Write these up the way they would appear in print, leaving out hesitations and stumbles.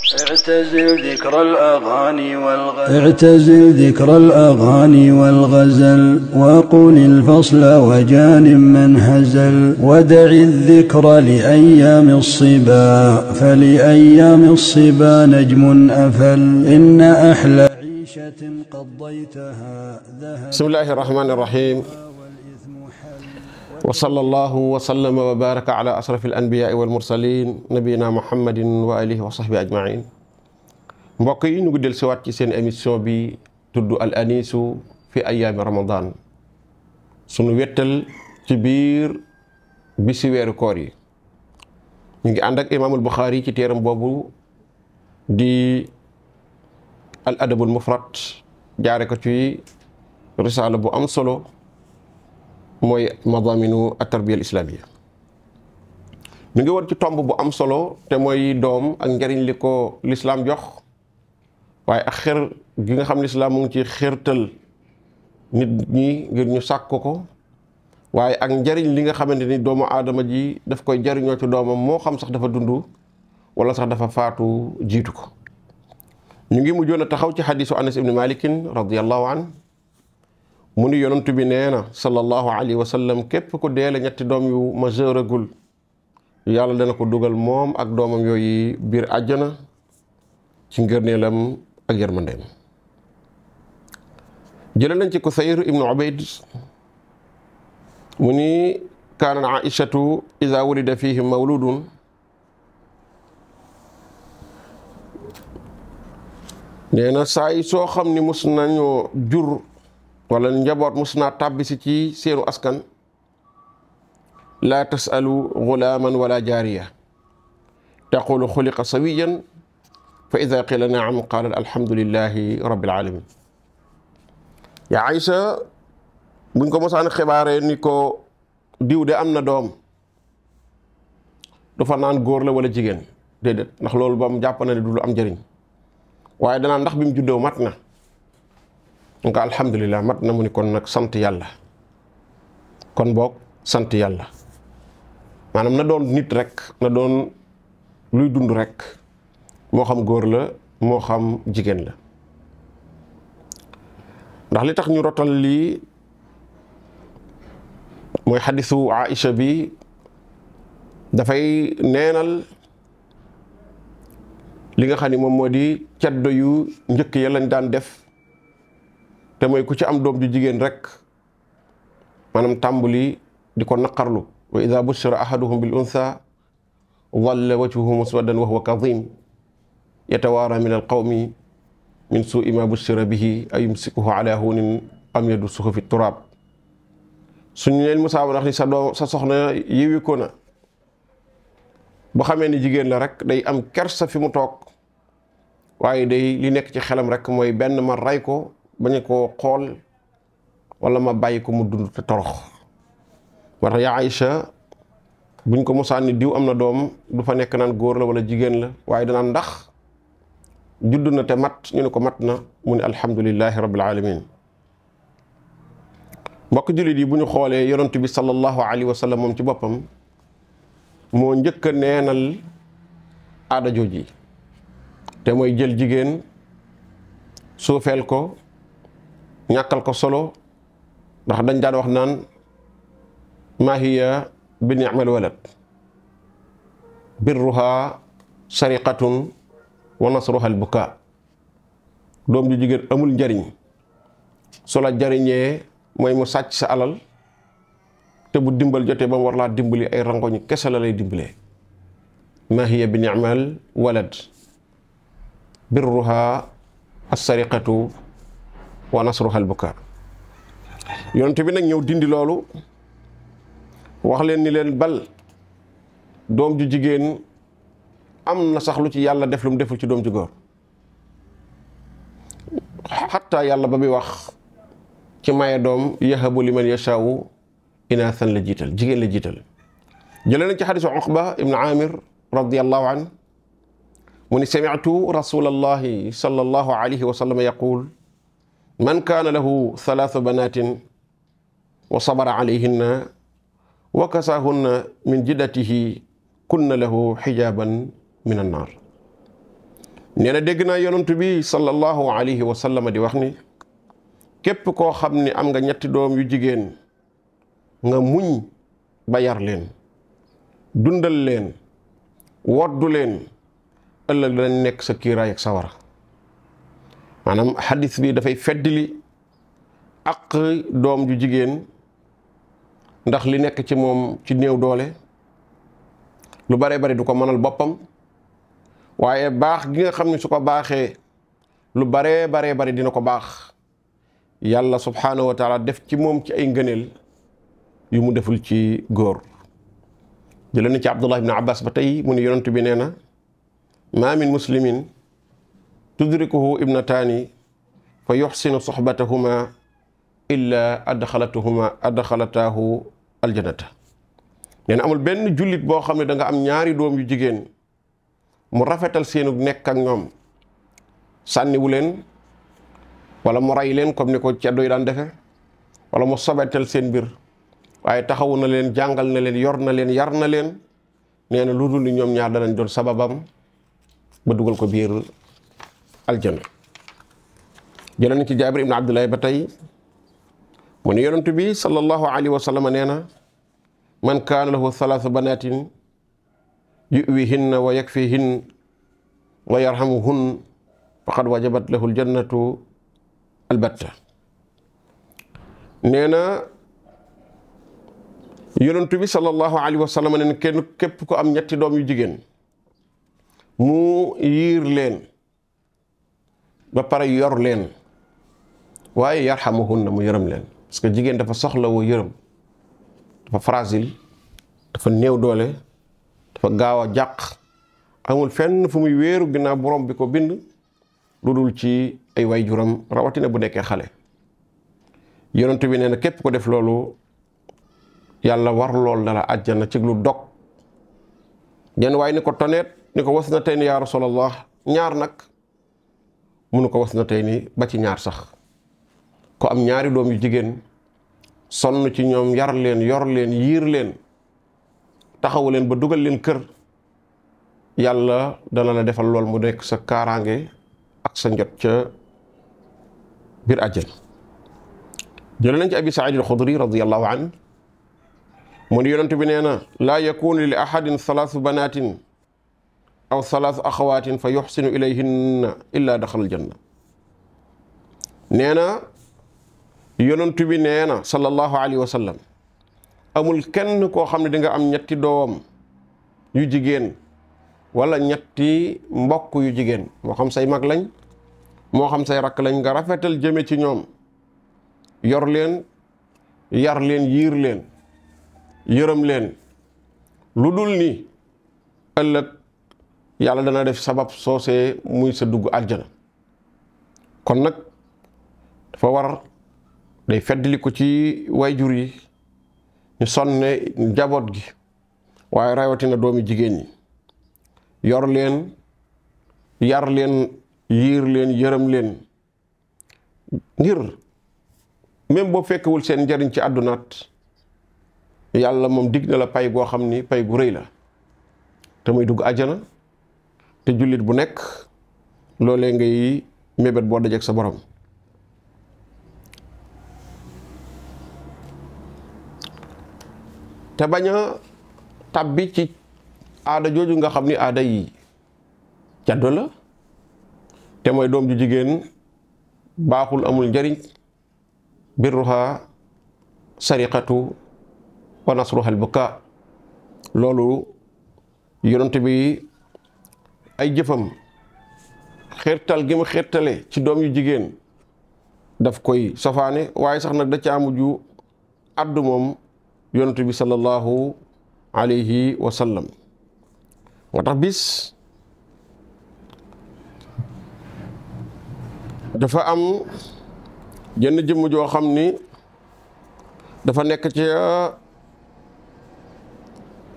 اعتزل ذكر الأغاني والغزل وقل الفصل وجان من هزل ودع الذكر لأيام الصبا فلأيام الصبا نجم أفل إن أحلى عيشة قضيتها ذهب. بسم الله الرحمن الرحيم وصلى الله وسلم وبارك على أشرف الأنبياء والمرسلين نبينا محمد وآله وصحبه أجمعين. mbokk yi ñu ngi del siwaat ci seen émission bi tudd al anisu fi ayaami ramadan, sunu wettal ci biir bisi weeru koor yi. ñu ngi ànd ak imaamul Buxaari ci téeram boobu di al adabul mufrad, jaare ko ci risaala bu am solo mooy madaminu at-tarbiya al-islamiyya. ñu ngi woon ci tomb bu am solo te mooy doom ak njariñ li ko lislaam jox, waaye ak xër gi nga xam ne lislaam mu ngi ci xërtal nit ñi ngir ñu sàkk ko, waaye ak njariñ li nga xamante ni doomu aadama ji daf koy jariñoo ci doomam, moo xam sax dafa dund wala sax dafa faatu jiitu ko. ñu ngi mujjoon a taxaw ci xadiisu Anas ibn Malikin radiyallahu an, mu ni yonent bi nee na sallallahu alayhi wa sallam, képp ku deele ñetti doom yu majeuragul yàlla dana ko dugal moom ak doomam yooyu biir àjjana ci ngërneelam ak yërmandeem. jële nañ ci Kusayr ibnu Ubayd mu ni kaana Aïchatu ida wulida fihi mawludun nee na saa yi soo xam ni mus nañoo jur wala njaboot mus naa tàbbisi ci seenu askan, laa tasalu gulaaman wala jaariya taqulu xuliqa sawiyan fa ida qila naam qaalat alhamdulillahi rabbil alamin. yaa Aysa buñ ko mosaan xibaaree ni ko diw de am na doom, du fa naan góor la wala jigéen, déedéet, ndax loolu ba mu jàpp na ne du lu am njëriñ, waaye danaa ndax bi mu juddoo mat na, nga ko alhamdulillah mat na, mu ni kon nag sant yàlla, kon boog sant yàlla. maanaam na doon nit rek, na doon luy dund rek, moo xam góor la moo xam jigéen la. ndax li tax ñu rotal lii mooy xadisu Aïcha bi dafay neenal li nga xam ni moom moo di ceddo yu njëkk ya lañ daan def, te mooy ku ci am doom ju jigéen rek maanaam tàmbali di ko naqarlu. wa ida bushira ahaduhum bil untha dhalla wajhuhu muswaddan wa huwa kadhim yatawaara min alqawmi min suui ma bushira bihi ay yumsikuhu ala hunin am yadussuhu fi turaab. suñu leen musaa wax ni sa doom sa soxna yiwi ko na, bu xamee ni jigéen la rek day am kersa fi mu toog, waaye day li nekk ci xelam rek mooy benn ma ray ko bañ koo xool wala ma bàyyi ko mu dund te torox. war yaa Aïcha buñ ko mosaan ni diw am na doom, du fa nekk naan góor la wala jigéen la, waaye danaan ndax judd na te mat, ñu ne ko mat na, mu ne alhamdulillahi rabbil alamin. mbokk jullit yi, bu ñu xoolee yonent bi sallallahu alayhi wa sallam moom ci boppam moo njëkk a neenal aada jooji, te mooy jël jigéen suufeel ko, ñàkkal ko solo, ndax dañ daan wax naan maa hiya bi ni'mal walad birruha sariqatun wa nasruha albuka. doom ju jigéen amul njariñ, su la jariñee mooy mu sàcc sa alal, te bu dimbal jotee ba mu war laa dimbali ay rangoñ kese la lay dimbalee. maa hiya bi ni'mal walad birruha as-sariqatu wa nasruha albuka. yonent bi nag ñëw dindi loolu, wax leen ni leen bal doom ju jigéen am na sax lu ci yàlla def lu mu deful ci doom ju góor. xatta yàlla ba muy wax ci maye doom yahabu liman yashaa'u inaasan la jiital, jigéen la jiital. jëlee nañ ci xadisu Uqba ibn Amir radiyallahu an, mu ni sami'tu rasulallahi sallallahu alayhi wa sallam yaqul man kaana lahu thalathu banatin wa sabara alayhinna wa kasaahunna min jiddatihi kunna lahu xijaaban min annaar. nee na dégg naa yonent bi sallallahu alayhi wa sallam di wax ni képp koo xam ni am nga ñetti doom yu jigéen nga muñ ba yar leen dundal leen woddu leen ëllëg danañ nekk sa kiiraay ak sawara maanaam xadis bi dafay feddli ak doom ju jigéen ndax li nekk ci moom ci néew doole lu bare bari du ko mënal boppam waaye baax gi nga xam ne su ko baaxee lu baree bari dina ko baax yàlla subhaanahu wa taala def ci moom ci ay ngëneel yu mu deful ci góor jëlee na ci Abdullah ibn Abbas ba tey mu ne yonent bi nee na maa min muslimin tudrikuhu ibnataani fa yuxsinu soxbatahuma illa adxalataahu aljanata nee na amul benn jullit boo xam ne da nga am ñaari doom yu jigéen mu rafetal seenu nekk ak ñoom sànniwu leen wala mu ray leen comme ni ko ceddo yi daan defe wala mu sobetal seen mbir waaye taxawu na leen jàngal na leen yor na leen yar na leen nee na lu dul ni ñoom ñaar danañ doon sababam ba dugal ko biir aljana jëlee na ci Jaabir ibn Abdullahi ba tey mu ne yonent bi sallallahu alayhi wa sallam nee na man kaana lahu thalathu banatin yuwihinna wa yakfihin wa yarhamuhun faqad wajabat lahu aljannatu albatta nee na yonent bi sallallahu alayhi wa sallam nee na kenn képp ko am ñetti doom yu jigéen mu yiir leen ba pare yor leen waaye yarhamuhunna mu yërëm leen parce que jigéen dafa soxla woo yërëm dafa fragile dafa néew doole dafa gaaw a jàq amul fenn fu muy wéeru ginnaaw borom bi ko bind lu dul ci ay waajuram rawatina bu nekkee xale yonent bi nee na képp ko def loolu yàlla war lool dala àjjana ci lu dog ñenn waaye ni ko toneet ni ko was na tey ni yaa rasulallah ñaar nag munu ko was na tey ni ba ci ñaar sax ko am ñaari doom yu jigéen sonn ci ñoom yar leen yor leen yiir leen taxawu leen ba dugal leen kër yàlla dana la defal lool mu nekk sa kaaraange ak sa njot ca biir àjjana jëlee nañ ci abi saïd al-xudri radiyallahu an mu ne yonent bi nee na laa yakunu li ahadin thalaasu banatin aw thalaasu axawaatin fa yuxsinu ilayhinna illa daxala aljanna nee na yonent bi nee na sallallahu alayhi wa sallam amul kenn koo xam ne di nga am ñetti doom yu jigéen wala ñetti mbokk yu jigéen moo xam say mag lañ moo xam say rakk lañ nga rafetal jëme ci ñoom yor leen yar leen yiir leen yërëm leen lu dul ni ëllëg yàlla dana def sabab soosee muy sa dugg aljana kon nag dafa war day feddli ko ci wayjur yi ñu sonne njaboot gi waaye rawatina doomi jigéen ñi yor leen yar leen yiir leen yërëm leen ngir même boo fekkewul seen njariñ ci àddunaat yàlla moom dig na la pay goo xam ni pay gu rëy la te muy dugg àjjana te jullit bu nekk loolee ngay mébét boo dajeek sa borom te bañ a tàbbi ci aada jooju nga xam ni aada yi caddo la te mooy doom ju jigéen baaxul amul njariñ birruha sariqatu wa nasruha albuka loolu yonent bi ay jëfam xeertal gi mu xeertale ci doom yu jigéen daf koy sofaane waaye sax nag da ca mujj addu moom yonent bi sallallahu alayhi wa sallam moo tax bis dafa am jenn jëmm joo xam ni dafa nekk ci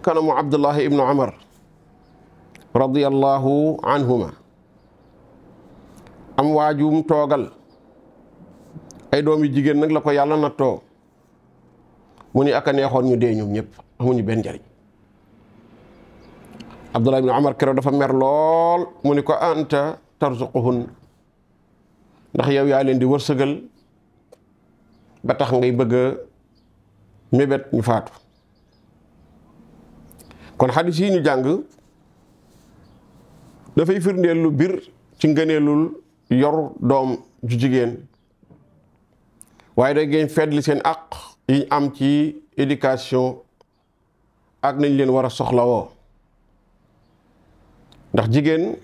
kanamu Abdullahi ibnu Umar radiyallahu anhuma am waajum toogal ay doom yu jigéen nag la ko yàlla nattoo mu ni aka neexoon ñu dee ñoom ñëpp amuñu benn njariñ Abdullahi ibnu Umar keroog dafa mer lool mu ni ko anta tarzuquhun ndax yow yaa leen di wërsëgal ba tax ngay bëgg a mébét ñu faatu. kon xadis yi ñu jàng dafay firndeel lu bir ci ngëneelul yor doom ju jigéen waaye da ngeen feddli seen àq yi am ci éducation ak nañ leen war a soxlawoo ndax jigéen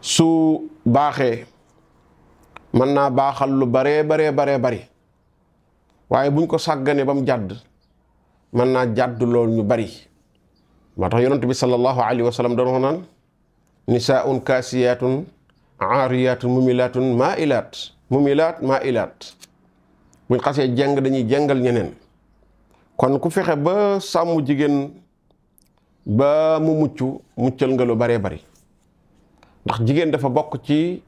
su baaxee mën naa baaxal lu baree bari waaye buñ ko sàggane ba mu jàdd mën naa jàdd lool ñu bari moo tax yonent bi sallallahu alayhi wa sallam doon naan nisaa'un kaasiyaatun aariyaatun mumilaat maailaat buñ xasee jeng dañuy jengal ñeneen kon ku fexe ba sàmm jigéen ba mu muccal nga lu baree bari ndax jigéen dafa bokk ci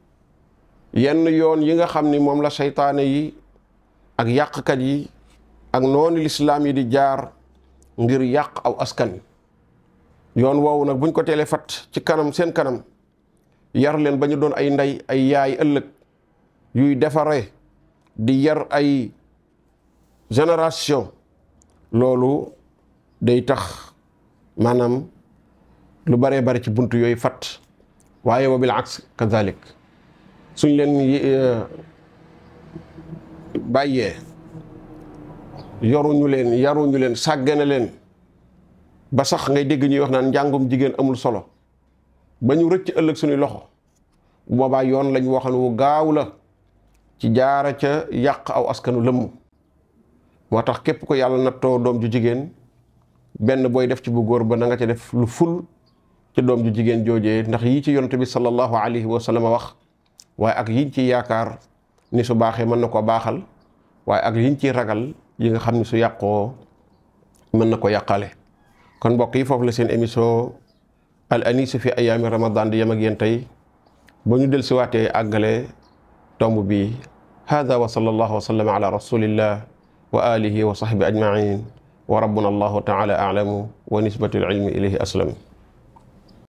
yenn yoon yi nga xam ni moom la seytaane yi ak yàqkat yi ak noonu lislaam yi di jaar ngir yàq aw askan yoon woowu nag buñ ko teelee fat ci kanam seen kanam yar leen ba ñu doon ay ndey ay yaay ëllëg yuy defare di yar ay génération loolu day tax maanaam lu baree bari ci buntu yooyu fat waaye wa bil aks kazalik suñ leen bàyyee yaruñu leen sàggane leen ba sax ngay dégg ñuy wax naan njàngum jigéen amul solo ba ñu rëcc ëllëg suñuy loxo boobaa yoon lañ waxal wu gaaw la ci jaara ca yàq aw askanu lëmm moo tax képp ko yàlla nattoo doom ju jigéen benn booy def ci bu góor ba na nga ca def lu ful ci doom ju jigéen joojee ndax yii ci yonent bi sallallahu alayhi wa sallam wax waaye ak yiñ ci yaakaar ni su baaxee mën na ko baaxal waaye ak yiñ ciy ragal yi nga xam ne su yàqoo mën na ko yàqale. kon mbokk yi foofu la seen émission al anis fi ayaami ramadan di yem ak yéen tey ba ñu del siwaatee àggale tomb bi hada wa sallallahu wa sallam ala rasulillah wa alihi wa sahbi ajmain wa rabbuna allahu taala a'lamu wa nisbatu al ilmi ilayhi aslam.